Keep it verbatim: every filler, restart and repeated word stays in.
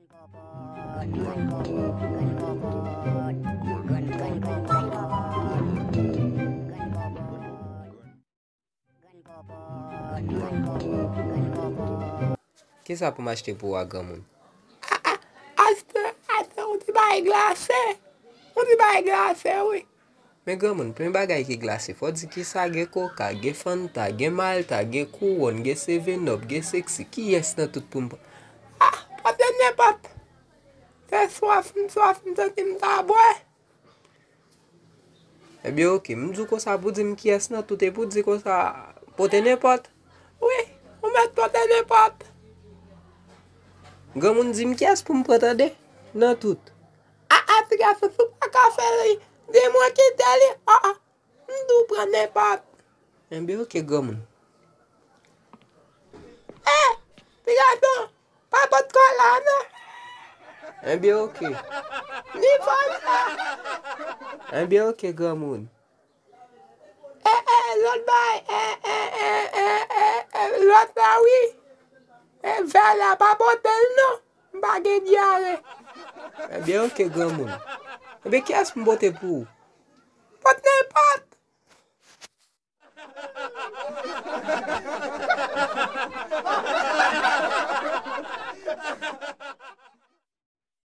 Kisa pou m achte pou ou a, granmoun? Astè, astè, ou ti bay glase. Ou ti bay glase, wi. Men granmoun, premye bagay ki glase, fò w di kisa, gen koka, gen fanta, gen malta, gen kouwòn, gen seven up, gen seksi. Kiyès nan tout pou m pran? Ah, pote nenpòt. Se swaf, m swaf, m santi m ta bwè. Ebyen, oke, m di w konsa pou di m kiyès nan tout, epi w di konsa, pote nenpòt. Wi, ou mèt pote nenpòt. Granmoun, di m kiyès pou m pran, tande, nan tout. A, a, ti gason, si w pa ka fè li, di mwen kite li. A, a, m di w pran nenpòt. Enben, oke, granmoun. E, ti gason, pa pot kòla, non. Enben, oke. Ni vòlè. Enben, oke, granmoun. E, e, lòt bay, e, e, e, e, e, e, lòt la, wi. E, vè la, pa pote l, non. M pa gen dyare. Ebyen, oke, granmoun. Ebyen, kiyès m pote pou ou? Pot nenpòt.